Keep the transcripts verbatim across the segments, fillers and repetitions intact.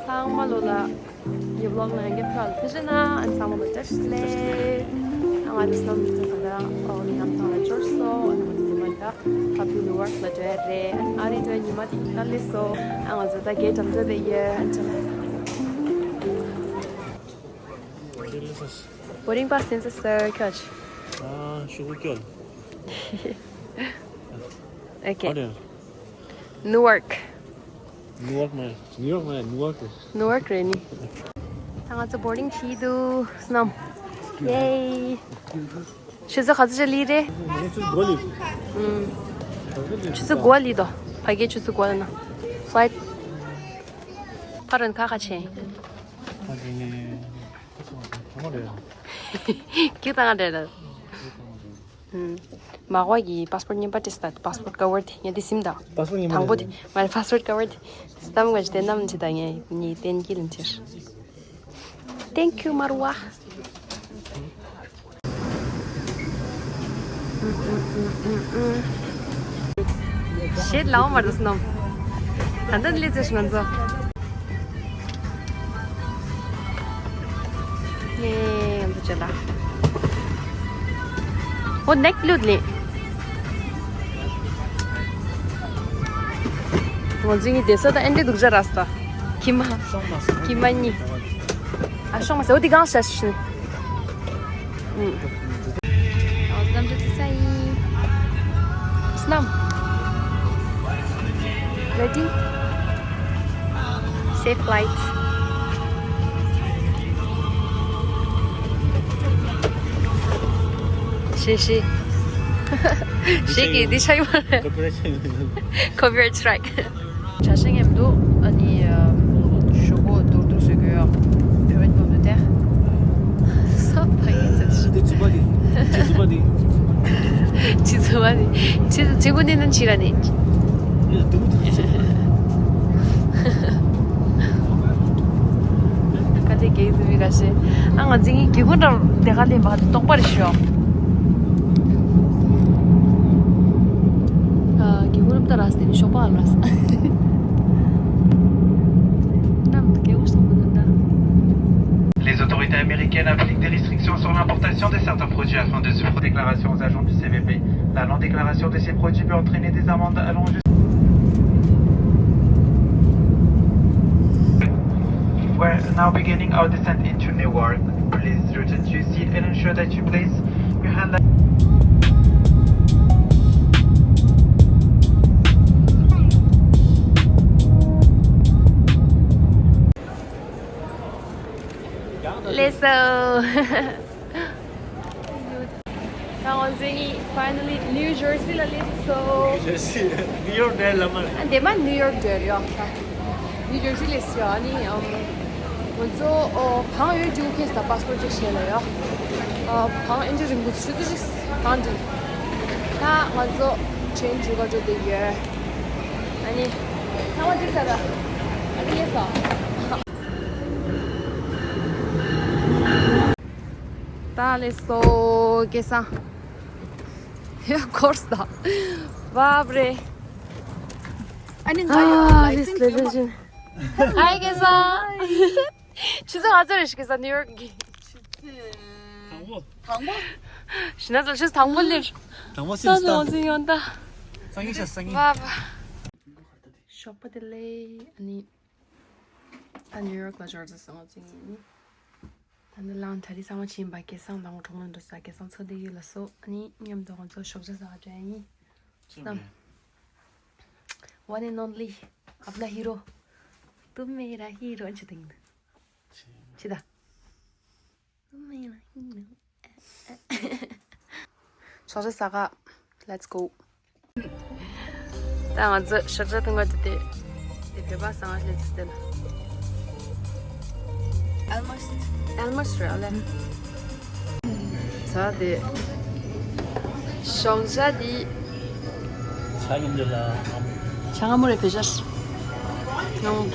ཚང་མ་ལོ་ལ་ཡབ་ལོག་ནང་གི་ཕྱག་ལ་ཕེབས་ན་ཨ་ཚང་མ་ལོ་བཀྲ་ཤིས་བདེ་ལེགས། ཨ་ང་ཚོ་སྣམ་ཚོ་ད་ལྟ་ཨོ་ནི་ཡང་ཐང་ལ་འབྱོར་སོང་། ཨ་ནི་ང་ཚོ་དེ་མ་ད་ཁ་བུ་ནུ་ཝར་ལ་འགྲོ་ཡ་རེད། ཨ་ནི་ཨ་རེ་འགྲོ་ཉི་མ་དེ་ཡིན་ན་ལས་སོ། ཨ་ང་ཚོ་ད་གའི་འགྲམ་ཚོ་དེ་ཡོད། ཨ་ཅག་བོ་རིང་པ་སེམས་ཚ་སར་ཁྱོད། ཨ་ཤུ་གུ་ཁྱོད། ཨོ་ཁེ། ཨ་རེ། ནུ་ཝར། ནུ་ཝར་མ་ནུ་ཡོག་མ་ནུ་ཝར་དེ། ནུ་ཝར་རེད་ནི། ད་ང་ཚོ་བོར་ཌིང་བྱས་འདུག་སྣམ། ཡེ། ཆུ་ཚོད་ག་ཚོད་ལི་རེད། ཆུ་ཚོད་དགུ་ལི། ཨུམ། ཆུ་ཚོད་དགུ་ལི་དོ། ཕ་གིའི་ཆུ་ཚོད་དགུ་ལ་ན། ཕ་ལའིཊ། ཕ་རོན་ཁ་ཁ་ཆེ། ཕ་གི་ནི། ཁ་ཆེ་མ་རེད། ཁྱི་དང་རེད། ཨུམ། མ་གོ་གི་པཱ་སི་པོར་ཊི་རྙིང་པ་སྤྲད་ད། པཱ་སི་པོར་ཊི་ཀ་བར་དེ་ངས་དེ་སིམ་ད། པཱ་སི་པོར་ཊི་རྙིང་པ་དང་པོ་དེ། རེད། མ་རེད། པཱ་སི་པོར་ཊི་ཀ་བར་དེ། སི་ཏམ་ག་ཅི་དེ་ནམ་ཅི་ད་ངས་ཉིས་བསྟན་གྱི་ལན་ཆེར། Thank you མར་བ། ཞེས་ལའོ་མར་དུ་སྣོམ། ད་ལྟ་ལས་ཚེ་ང་ཚོ། ནེ་འདུ་བྱེད་ལ། འོ་ནེག་ལུད་ལེ། ང་ཚོའི་བསྡད་ས་ད་ཨེ་འདྲ་སྡུག་ཅག་ར་ས་ད། ཁྱི་མ། ཁྱི་མ་གཉིས། ཨ་ཤོག་མ་ཟེར་འོ་དེ་གང་ཤ་ཤི། ཨུམ། ཨོ་ནམ་ཅི་ས་ཡིན། སྣམ། Ready? Safe flight. ཞེ་ཞེ། ཞེ་གི་འདི་ཆ་ཡོད་རེད། Copyright strike. ཆ་ཤས་ངེམ་འདུག་ཨ་ནི་ཞོག་གོ་དུར་དུར་བཟོས་གོ་ཡོ། བེ་བེད་པོ་འདུག་སྟེ། སོ་ཕ་ཡིན་ཟེར། དེ་ཚུ་པ་དེ། དེ་ཚུ་པ་དེ། ཆི་ཚུ་བ་དེ། ཆི་ཚུ་ཆི་གུ་ནི་ནན་ཆི་ར་ནི། ཡ་དུ་མུ་དུ་ཡ་ཤ། ཁ་ཏེ་གེགས་མི་ཁ་ཤས། ཨ་ང་ཚིག་གི་གུ་འདྲ་དེ་ག་ལེན་པ་དེ་ཏོག་པར་ཤོག་ཨ་གི་གུ་རབ་ད་ར་སྟེ་ནི་ཤོག་པ་ཨ་ར་ས། ནམ་དུ་གེ་གུ་སོང་གི་འདུག་ད། Les autorités américaines appliquent des restrictions sur l'importation de certains produits afin de se protéger. Déclaration aux agents du C B P. La non-déclaration de ces produits peut entraîner des amendes allant jusqu'à... We're now beginning our descent into Newark. Please return to your seat and ensure that you place your hand... ལེས་སོ། ད་ང་ཚོ་གཉིས་finally New Jersey ལ་སླེབས་སོང་། Jersey, New York འདྲ་ལ་མ། ཨ་འདི་མ་New York འདྲ་ཡོད་ཡ། New Jersey སླེབས་སོང་། ཨ་ནི་ཨམ་ང་ཚོ་ཨོ་གང་ཡོད་རྒྱུ་ཁེས་དང་passport check བྱས་ལ་ཡ། ཨ་གང་ཨེ་འདྲ་རིང་པོ་ཆུ་ཚོད་གཅིག་གང་འདྲ། ད་ང་ཚོ་train འགྲོ་ག་འགྲོ་བསྡད་ཡོད། ཨ་ནི་ཚང་མ་འགྲིག་ས་ར། ཨ་ནི་ཡེ་སོ། ད་ལེས་སོ་སྐལ་བཟང་། ཡ་འཁོར་ས། བབ་རེད། ཨ་ནི་ང་ཡང་ཨ་ལེས་license ལེ་ཡོད་མ། ལེ་ཞིན། ཧའི་སྐལ་བཟང་། ཆུ་ཚོད་ག་ཚོད་རེད་ཤག་སྐལ་བཟང་ནིའུ་ཡོག་གི། ཆུ་ཚོད་དང་པོ། དང་པོ། ཤི་ན་ཚོ་ཆུ་ཚོད་དང་པོ་སླེབས། དང་པོ་སེམས་ས་ཚོ་ང་ཚོ་ཡོང་ད། སང་ཉིན་ཤ་སང་ཉིན། བབ། ཞོགས་པ་བདེ་ལེགས། ཨ་ནི། ད་ནིའུ་ཡོག་ལ་འབྱོར་ཚར་སོང་ང་ཚོ་ཡིན། ད་ནི་ལང་ད་རི་ཚང་མ་ཕྱིན་པ་སྐལ་བཟང་དང་གྲོགས་མོ་འགྲོ་ས། སྐལ་བཟང་ཚོ་དེ་ཡོད་ལ་སོ། ཨ་ནི་མཉམ་དུ་ང་ཚོ་ཞོགས་ཇ་ཟ་ག་འགྲོ་ཡ་ཡིན། ཅི་སམ་མེད། One and only अपना हीरो। तुम मेरा हीरो ཅི་དང་ཡིན། ཅི་ད། ཞོགས་ཇ་ཟ་ག Let's go. ད་ང་ཚོ་ཞོགས་ཇ་འཐུང་ག་འགྲོ་དེ། དེ་བོད་པ་ཟ་ང་ལས་ཚེ་སྟེ་ལ། Almost. Almost རེད་ཨ་ལེ། ད་དེ། ཞོགས་ཇ་དེ། ཆ་སྙོམས་འདི་ལ། ཆ་སྔ་མོ་རེད་བེ་ཤ། སྔ་མོ།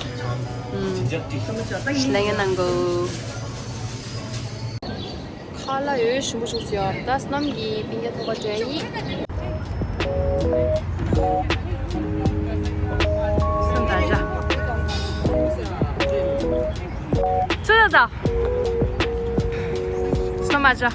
ཨུམ། ལས་ངན་གནང་གོ། ཁ་ལག་ཡོད་ཞིམ་པོ་བྱུང་སོང་ཡ། ད་སྣམ་གྱི་པིན་ཀ་ཐོག་པ་འདྲ་ཡིན། སེམས་དང་འདྲ། ལ། སོ་མ་ཅོ།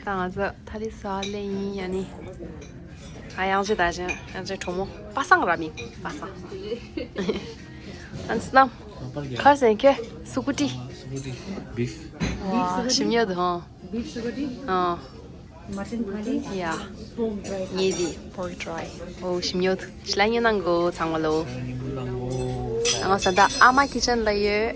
ད་ང་ཚོ་ཐ་ལི་ས་ལེ་ཡིན་ཡ་ནི། ཨ་ཡང་ཅི་ད་ཅི་ཡང་ཅི་གྲོགས་མོ་པ་སངས་ར་མིན་པ་སངས། ཨན་སྣམ། ཁར་སེང་ཁེ་སུ་ཀུ་ཏི། སུ་ཀུ་ཏི། བིབ། ཝ་ཞིམ་ཡོད་དུ་ཧོ། བིབ་སུ་ཀུ་ཏི། ཨ། མ་ཏན་ཕ་ལི། ཡ། པོག་ཌ་རའི། ངེས་དི་པོག་ཌ་རའི། ཨོ་ཞིམ་ཡོད། ཤི་ལ་ཉེ་ནང་གོ་ཚང་མ་ལོ། ང་ས་ད་ཨ་མ་ཁི་ཆན་ལ་ཡོད།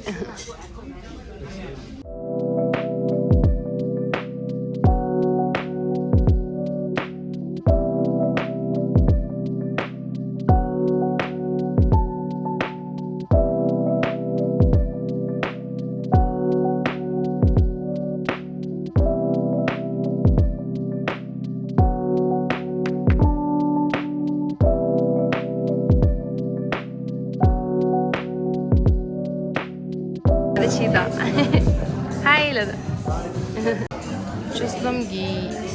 རེ་ཆི་ད། ཧའི་ལ་ད། ཆུ་སྣུམ་གྱི་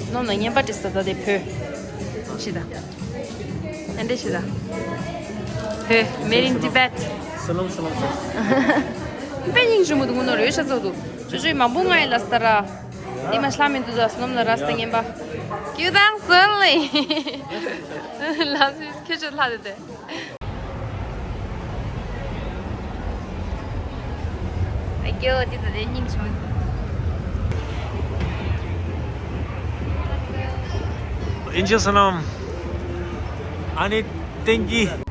སྣུམ་ལ་ངན་པ་དྲི་ས་ད་དེ་བོད། ཆི་ད། ཨན་དེ་ཆི་ད། བོད། Made in Tibet། སི་ལོམ་སི་ལོམ་སི། དཔེ་སྙིང་རྗེ་མོ་འདུག་ནོ་རེ་ཤ་ཚོགས་འདུག་ཅོ་ཅོའི་མང་པོ་ང་ཡི་ལ་སྟ་ར། འདི་མ་ཤ་མི་འདུག་ད་སྣུམ་ལ་ར་སྟ་ངན་པ། ཀྱུ་དང་སོན་ལེ། ལ་སི་ཁྱོད་ཆོ་ལྷ་དེ་དེ། ཨ་ཀྱོ་དེ་ད་དེ་སྙིང་རྗེ་མོ། ཨིན་ཇི་སྣམ། ཨ་ནི་ཏེང་གི། ང་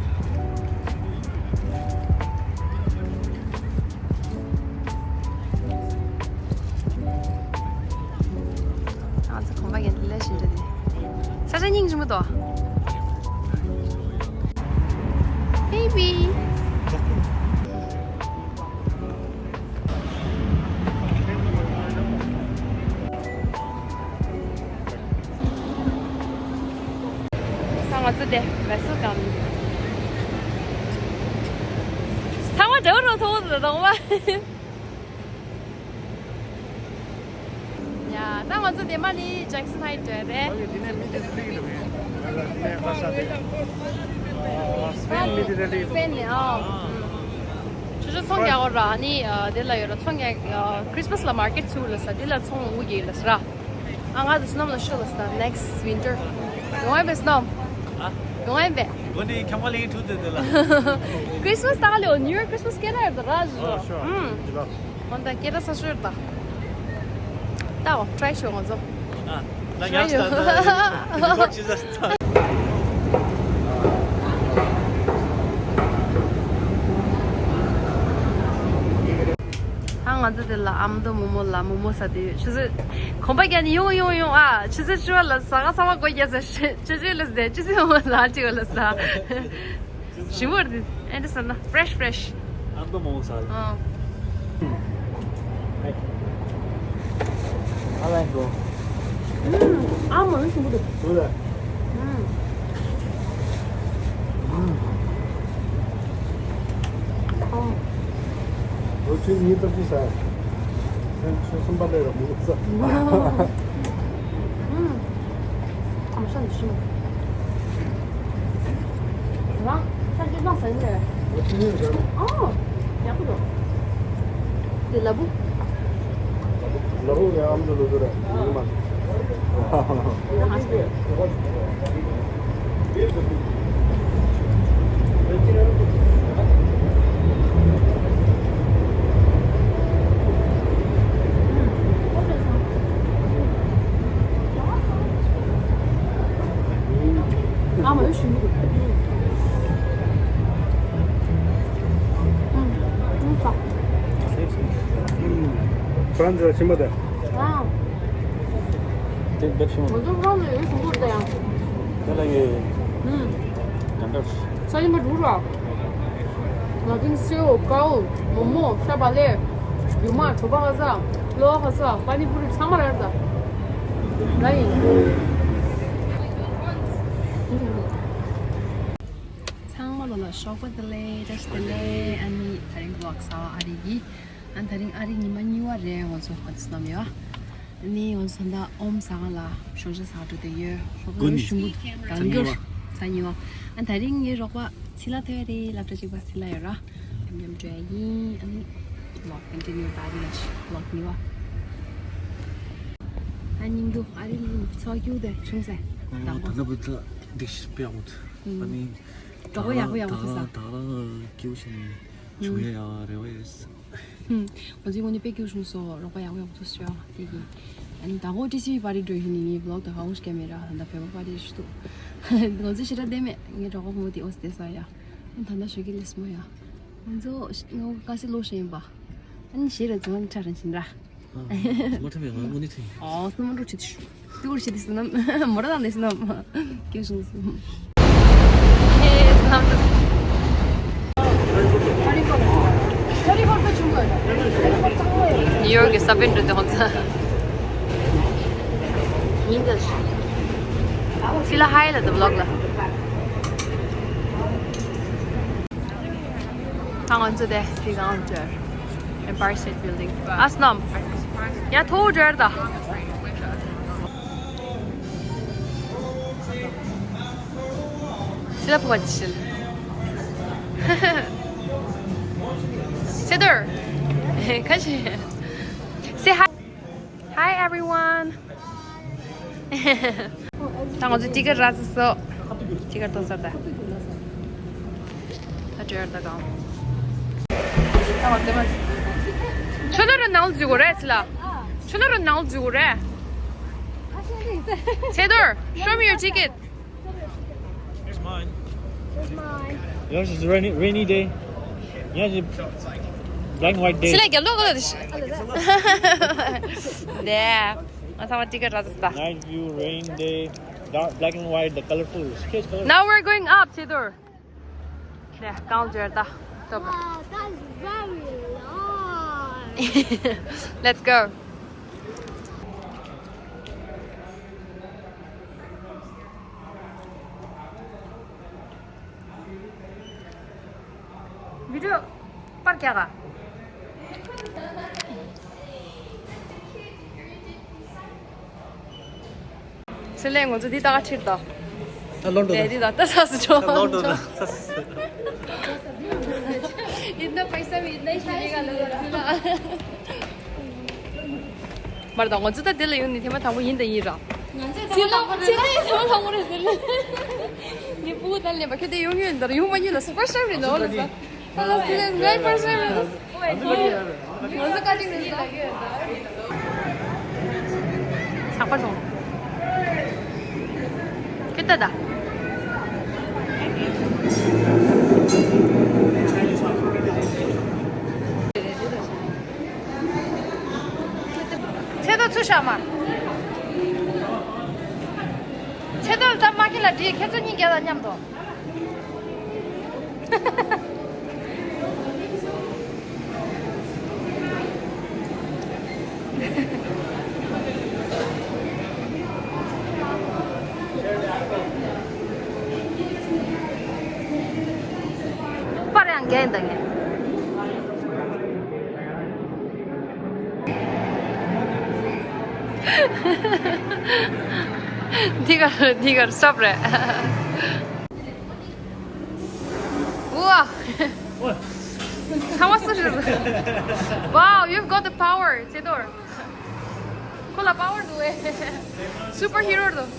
ཚོ་གོམ་པ་རྒྱག་ལས་བཞིན་འདྲ་དེ། ས་ཆ་སྙིང་རྗེ་མོ་དོ། Baby། ད་ང་ཚོ་དེ་བེ་སོ་ཀམ། ཚང་མ་འདྲ་བོ་རུ་མཐོང་བ་དང་བ། ཡ། ད་ང་ཚོ་དེ་མ་ནི་ཇེག་སན་ཧའིཊ་རེད། ཨོ་ཡ། དེ་ནས་མི་དེ་ཚོ་ལིག་འདུག་མེད། ང་ལ་དེ་ནས་ཁ་ཤ་དེ། ཨ། སི་པེན་མི་དེ་འདྲ་ལིག་འདུག་སི་པེན་ནས། ཨ། ཆུ་ཆུ་ཚོང་རྒྱག་གོ་ར་ནི་དེ་ལ་ཡོད་ར། ཚོང་རྒྱག་ཁྲིས་མ་སི་ལ་མར་ཀེཊ་ཚུགས་ལ་ས་དེ་ལ་ཚོང་འུ་གེ་ལ་ས་ར། ཨ། ང་དེ་སྣམ་ལ་ཤོ་ལ་ས་ནེག་སི་ཝིན་ཊར། ཡོང་ཨེ་བེ་སྣམ། ཨ། ཡོང་ཨེ་བེ། འོ་ནི་ཁྱམ་ག་ལི་ཐུ་དེ་དེ་ལ། ཁྲིས་མ་སི་ད་ལེ་ཨོ་ནིའུ་ཡར་ཁྲིས་མ་སི་སྐད་ན་ཡོད་ར་ཞོ། ཨ། ཤོ། ཨུམ། འོན་ད་སྐད་ན་ས་ཤོར་ད། ད་འོ་ཊ་རའི་ཤོ་ང་ཚོ། ཨ། ད་ཉག་ཤ་ད་ད་ཅི་ཟ་ད། ཨ། ང་ཚོ་དེ་ལ་ཨ་མདོ་མོག་མོག་ལ་མོག་མོག་ཟ་དུས་ཆུ་ཚོད་གོམ་པ་རྒྱག་ནས་ཡོང་ཡོང་ཡོང་། ཨ། ཆུ་ཚོད་བཅུ་པ་ལ་ཟ་ག་ཚང་མ་སྒོ་རྒྱག་ཟ། ཆུ་ཚོད་ལ་ཟ། ཆུ་ཚོད་མོག་མོག་ལ་གཅིག་པ་ལ་ཟ། ཞིམ་པོ་རེད། ཨེ་འདྲ་ཟ་ན་ཕྲེཤ་ཕྲེཤ། ཨ་མདོ་མོག་མོག་ཟ། ཨ། I like bro. ཨ་མ་ལོ་ཞིམ་པོ་འདུག་སུ་ལ། ཨ། ལོ་ཆུ་གཉིས་ཐབས་ཅི་ཟ། ཆུ་གསུམ་པ་ལས་ར་མོག་མོག་ཟ། ཨ་མ་ཤ་འདི་ཤི་མོ། རང་ཤ་ཅི་ཙང་ཟ་ཡིན་ལས། ཨ། ཡག་པོ་འདུག་དེ་ལ་བུ། ལ་བུ་ཡང་ཨམ་ཅོག་ལོ་ཟེར་ར། ཡིན་མ། ཁོ་རང་ཚོ་ཕྱིན་པ་དང་། ཨ། དེ་འབེབས་ཤིང་། ང་ཚོ་ཁོ་རང་ཚོ་ཡོད་ཞུ་འདུག་ད་ཡང་། དེ་ལ་ཡོད། ཨུམ། ད་འདྲ། ས་ཡིན་པ་འགྲོ་ར། ང་ཚོ་སེའུ་ཀའུ་མོག་མོག་ཤ་བག་ལེབ། རྒྱུ་མ་གྲོ་པ་ཁ་ཟ། གློ་བ་ཁ་ཟ། པ་ནི་པུ་རི་ཚང་མ་རེད་ད། ད་ཡིན། ཚང་མ་ལོ་ལ་ཞོགས་པ་བདེ་ལེགས། བཀྲ་ཤིས་བདེ་ལེགས། ཨ་ནི་དེ་རིང་ཝི་ལོག་གསར་པ་ཨ་རི་གི། ཨ་ནི་དེ་རིང་ཨ་རི་ཉི་མ་གཉིས་པ་རེད། ང་ཚོ་ཨ་ཏི་སྣམ་ཡོད། ཨ་ནི་ང་ཚོ་ད་ལྟ་ཨོམ་ཟ་ག་ལ་ཞོགས་ཇ་ཟ་འགྲོ་བསྡད་ཡོད། ཞོགས་པ་ཀུན། ཞུ་འབུ་གང་གྱུར་ཚ་ཉི་བ། ཨ་ནི་དེ་རིང་ངའི་རོགས་པ་ཚི་ལ་ཐོན་རེད། སློབ་གྲྭ་གཅིག་པ་ཚི་ལ་ཡོད་ར། མཉམ་མཉམ་འགྲོ་ཡ་ཡིན། ཨ་ནི་ཝི་ལོག་ཀོན་ཊི་ནིའུ་ད་རིང་ལ་ཝི་ལོག་གཉིས་པ། ཨ་ནི་འདུག་ཨ་རི་ལ་ཚོགས་རྒྱུ་དེ་བྱུང་ཟེར། ཨ། དང་པོ། ད་ལྟ་བུ་ད་འདི་ཤི་པའི་ཨོ། ཨ་ནི་གྲོགས་པོ་ཡག་པོ་ཡག་པོ་ཐུག་ས། ད་རང་སྐྱིད་པོ་བྱུང་ཡ་རེ་བ་ཡོད། ཧུམ། ང་ཚོའི་ངོས་ནས་དཔེ་སྐྱིད་པོ་བྱུང་སོང་། རོགས་པ་ཡག་པོ་ཡག་པོ་ཐུག་སོང་། དེ་གི་ཨ་ནི་ད་གོ་ཊི་སི་ཝི་པར་ཊི་འགྲོ་ཡིན་ནི་ངའི་ཝི་ལོག་དེ་ཧ་གོ་ཤེས་མེད་ར། ད་ལྟ་བོད་པ་པར་ཊི་ཞུ་འདུག་ང་ཚོའི་ཞེ་དྲག་བསྡད་མེད། ངའི་གྲོགས་པོ་མོ་དེ་ཨོ་སི་བསྡད་སོང་ཡ། ཨ་ད་ལྟ་ཞོགས་ཀས་སླེབས་སོང་ཡ། ང་ཚོ་ང་དཀའ་སེ་ལོ་ཞེས་ཡིན་པ། ཨ་ནི་ཞེ་ར་ཙི་མ་ནི་ཁྲ་རང་བཞིན་ར། མ་ཐུབ་པའི་ང་དངོས་གནས་ཐུབ་ཡིན། ཨོ་སྣུམ་འགྲོ་ཆེ་ཆུ། ཏུ་ཀུར་ཤི་དི་སྣམ། མོ་ར་དང་ནི་སྣམ། ཀྱུ་ཤུང་སྣམ། ཧེ་སྣམ་དུ། ནིའུ་ཡོག་གི་ས་བོན་འགྲོ་དུས་ཧོན་ཚ། ཉིན་དུ། སི་ལ་ཧའི་ལ་དུ་བློག་ལ། ད་ང་ཚོ་དེ་དེ་གང་བཅར། Empire State Building. ཨ་སྣམ། ཡ་ཐོ་བཅར་ད། སི་ལ་ཕོ་བ་ཅི་ཤིན། སེ་དོར། ཁ་ཤི། Say hi. Hi everyone. ད་ང་ཚོ་ཊི་ཀེ་ཊི་རག་ཚར་སོང་། ཊི་ཀེ་ཊི་ཐོབ་ཚར་ད། ད་བྲེལ་ད་གང་། ད་ང་ཚོ་མ། ཆུ་ནོར་ནང་འཛུལ་དགོས་རེད་ཚེ་ལ། ཆུ་ནོར་ནང་འཛུལ་དགོས་རེད། ཚེ་དོར། Show me your ticket. Here's mine. Here's mine. Yours is rainy, rainy day. Yours is black and white day. སི་ལ་རྒྱབ་ལོག་ག་ལ་དེ་ཤི། ནས། ང་ཚང་མ་ཊི་ཀེ་ཊི་རག་ཚར་ད། Night view, rain day, dark, black and white, the colorful. It's colorful. Now we're going up, ཚེ་དོར། ནས་གང་བྱོས་ད། Wow, that's very large. Let's go. ཝི་ཌི་ཡོ་པར་རྒྱག་ག། ཚེ་ལས་ང་ཚོ་འདི་ལྟ་ག་ཁྲིད་དོ། ད་ལོག་འགྲོ་ད། ལས་འདི་ད་ལྟ་ས་སུ་ཆོག་ད་ལོག་འགྲོ་ད། ཡིན་ན་པའི་ས་མི་ཡིན་ན་ཤི་རི་ག་ལ་ལ་ལ། མར་དང་ང་ཚོ་ད་དེ་ལ་ཡོང་ནི་ཐེངས་མ་དང་པོ་ཡིན་དང་ཡིན་ར། ང་ཚོ་ཚེ་ལོ་ཚེ་ལོ་ཚེ་ལོ་དང་པོ་རེད་ཟེར་ལ། ངའི་ཕྲུ་གུ་ད་ལེན་པ་ཁྱོད་དེ་ཡོང་ཡོད་འདར་ཡོང་མ་ཡོད་ལ་སུ་པར་ཤར་རེད་ནོ་ལ་ས། ད་ལ་ཚེ་ལོ་ངའི་པར་ཤར་རེད། ང་ཚོ་བཀའ་དྲིན་རེད་ད། ཚགས་པར་སོང་། ཁྱོད་ལྟ་ད། ཚེ་རྡོ་ཚུར་བཞག་མ། ཚེ་རྡོ་ལ་ད་མ་ཁྱེད་ལ་བྲིས། ཁྱེད་ཚོ་གཉིས་རྒྱ་དང་མཉམ་དུ། པར་ཡང་རྒྱག་ཡིན་ད་ངས། འདི་གར་འདི་གར་སོབ་རེད། ཝ། ཚང་མ་སུ་ཞིག Wow, you've got the power, ཚེ་རྡོར། ཁོ་ལ་པ་ཝར་འདུག་ཨེ། སུ་པར་ཧི་རོ་འདུག་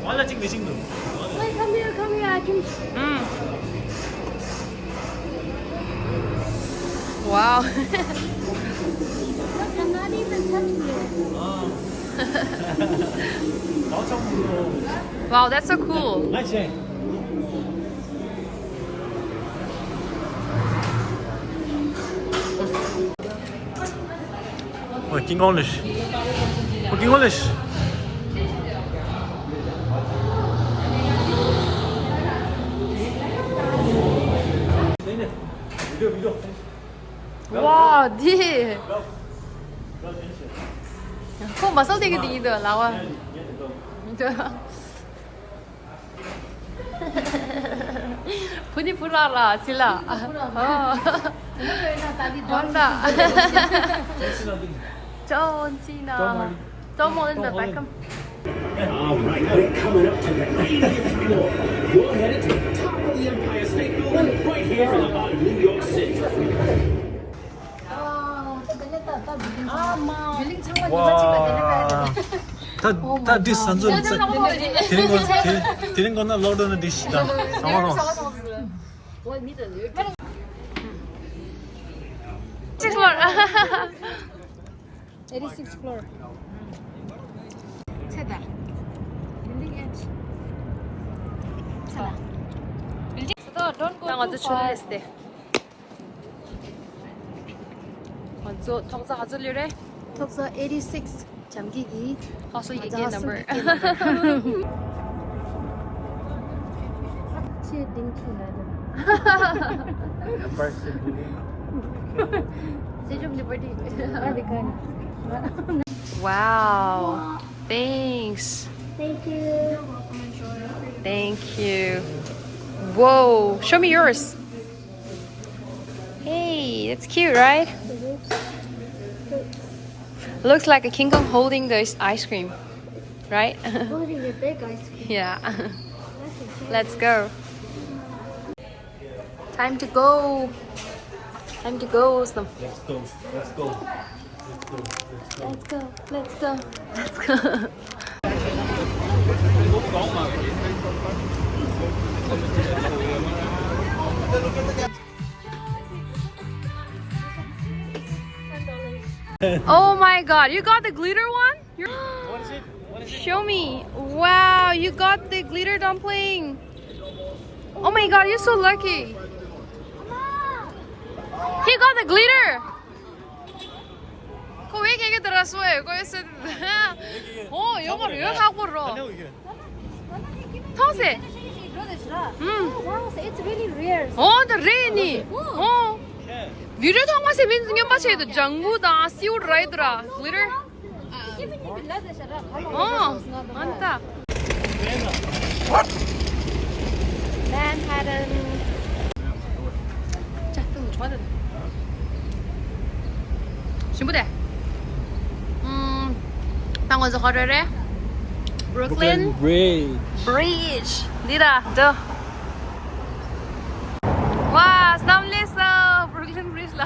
ང་ལ་གཅིག་མི་ཤེས་འདུག Wait, come here, come here, I can. ཨུམ། Wow. Look, I'm not even touching you. Wow, that's so cool. Nice, eh? ཨོ། ཀིང་ཀོང་ལིཤ། ཨོ། ཀིང་ཀོང་ལིཤ། ཝའོ། འདི་ཁོ་མ་སོང་དེ་གི་འདི་ཡིན་འདུག་ལ་བ། ཕུ་ནི་ཕུ་ར་ར་ཚི་ལ། ཨོ། ཧོན་ད། ཅོ་ཨོན་ཚི་ན། ཅོ་མོ་ཨོན་ད་བེ་ཁམ། All right, we're coming up to the eightieth floor. You're headed to the top of the Empire State Building right here in the heart of New York City. ད་ད་འདི་ས་འཛུལ་དེ་རིང་གོ་དེ་དེ་རིང་གོ་ན་ལོག་ཌའུན་ན་འདི་ཞིག་དང་ཚང་མ་རོ། Sixth floor. Eighty-sixth floor. ཚེ་ད། Building edge. ཚེ་ད། Building. ད་ང་ཚོ་ཆུ་ལེས་ཏེ། ང་ཚོ་ཐོག་ས་ག་ཚོད་ལོས་རེད། ཐོག་ས་eighty-six. ཇམ་གི་གི། ཧ་སོ་ཡི་གེ་number. ཆེ་ཌིང་ཆུ་ལ་རེད། Empire State Building. Statue of Liberty. ཨ་དེ་ག་ནས། Wow. Thanks. Thank you. Thank you. Whoa. Show me yours. Hey, that's cute, right? Looks like a King Kong holding this ice cream, right? Holding a big ice cream. Yeah. That's insane. Let's go. Time to go. Time to go. Let's go. Let's go. Let's go. Let's go. Let's go. Let's go. Oh my God, you got the glitter one? You're... What is it? What is it? Show me. Wow, you got the glitter dumpling. Oh my God, you're so lucky. He got the glitter. ཁོ་བའི་ངེས་ཀྱི་དེ་ར་སོ་ཡོད་ཁོ་ཡོད་སོ། ཧོ་ཡོད་མ་རེད་ཡོད་ཧ་གོ་རོ། ཐོང་སེ། ཨུམ། Wow, it's really rare. ཨོ་ད་རེད་ནི། ཨོ། ལི་རེ་ཐོང་མ་སེ་མིན་སྙན་པ་བྱས་འདུག་ལྗང་གུ་དང་སེའུ་རེད་ར་ལི་རེ། ཨོ། ཨན་ཏ། Manhattan. ཞིམ་པོ་དེ། ཨམ། ད་ང་ཚོ་ག་རེ་རེད། Brooklyn Bridge. འདི་ར་འདི། ཝ་སྣམ་ལས་སོ་Brooklyn Bridge ལ། ད་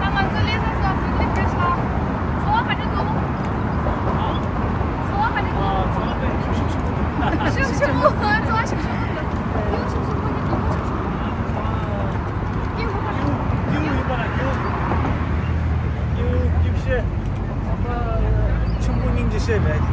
ང་ཚོ་སླེབས་ཚར་སོང་། Brooklyn Bridge ལ། ཚོར་བ་ག་འདྲ་འདུག་ཚོར་བ་ག་འདྲ་འདུག་ཤུགས་ཤུགས་པོ། ཚོར་བ་ཤུགས་ཤུགས་པོ་འདུག་ཤུགས་ཤུགས་པོ་འདུག་སྐྱིད་པོ་ཡོད་པ་ལ་སྐྱིད་པོ། སྐྱིད་པོ་སྐྱིད་པོ་བཤད། ཆུང་པོ་སྙིང་རྗེ་བཤད་རེད།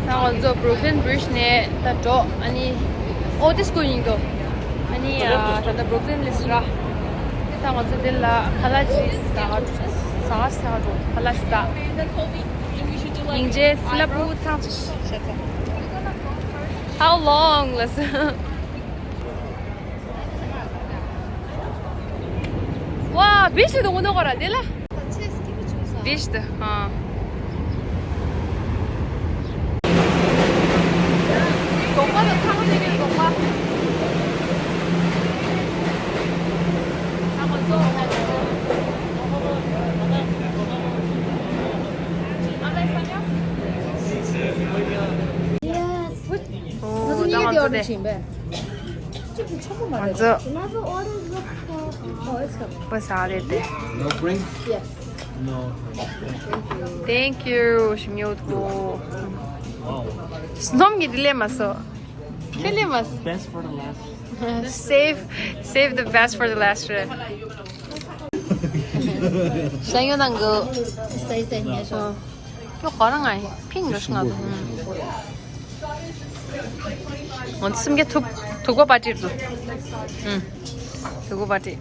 ད་ང་ཚོ་Brooklyn Bridge ནས་ད་འགྲོ། ཨ་ནི་ཨོ་དེ་སྐུ་ཡིན་འདུག་ཨ་ནི་ད་ལྟ་Brooklyn ལས་ར། ད་ང་ཚོ་འདི་ལ་ཁ་ལག་ཅིག་ཟ་ཟ་ཟ་འགྲོ། ཁ་ལག་ཟ། སྙིང་རྗེ་སི་ལ་པུ་ཐང་ཅིག་བྱས་ཚེ། How long ལ་ཟ། ཝ། བི་ཤི་དུ་ངོ་ནོ་གོ་ར་དེ་ལ། བི་ཤི་དུ། ཨ། དོག་པ་དང་ཐང་དེ་གི་དོག་པ། ཐང་མ་ཚོ། ཨོ་ད་ང་ཚོ་དེ། ང་ཚོ་Another order look for. Oh, it's coming. What's all it there? No drink? Yes. No. Thank you. Thank you. Wow. Snom gi dilemma so. Dilemma. Best for the last. Save, save the best for the last. Sanyo nangu. Stay, stay. ཁྱོད་ཁོ་རང་ང་ཕིང་རུ་ཤི་ང་དུ། ང་ཚོ་སེམས་སྐྱིད་ཐུག་ཐུག་པ་པ་ཏི་རུ། ཐུག་པ་པ་ཏི།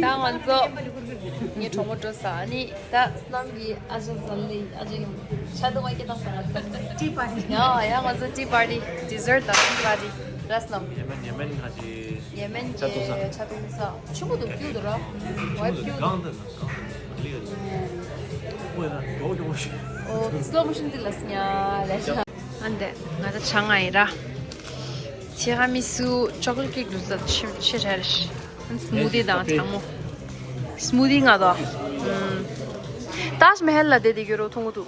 ད་ང་ཚོ་ངའི་གྲོགས་མོ་འགྲོ་ས་ནི་ད་སྣམ་གྱི་ཨ་ཅག་ཟ་ལེ་ཨ་ཅག་ཡང་ཆ་དུ་ང་སྐྱེ་དང་ས་ང་ཏི་པར་ཊི། ཡ་ཡ་ང་ཚོ་ཏི་པར་ཊི། ཌི་ཟར་ཊི་དང་ཏི་པར་ཊི་ར་སྣམ། ཡེ་མེན་ཡེ་མེན་ང་ཅི་ཡེ་མེན་ཆ་དུ་ས་ཆ་དུ་ས་ཆུ་མོ་དུ་ཀྱུ་དུ་ར་ཝའི་ཀྱུ་དུ། གང་དུ་ན་གང་དུ་ན་ལི་ཡ་ཅི་ཨོ་ཡ་ན་ཀྱོ་ཀྱོ་ཤི། ཨོ་སི་ལོ་མོ་ཤིན་དི་ལ་སི་ཉ་ལ་ཤ། ཨ་འདི་ང་ཚོ་ཆ་ང་ཡིན་ར། ཆེ་ཧ་མི་སུ་ཅོག་ལེ་ཊི་ཀེག་འདུག་ས་ཆེ་ཆེ་ཧྲ་ར་ཤི། སི་མུ་དི་དང་གྲང་མོ། སི་མུ་དི་ང་དོ། ཏཱཇ་མ་ཧལ་ལ་བསྡད་དེ་གྱུར་རོ་མཐོང་གི་འདུག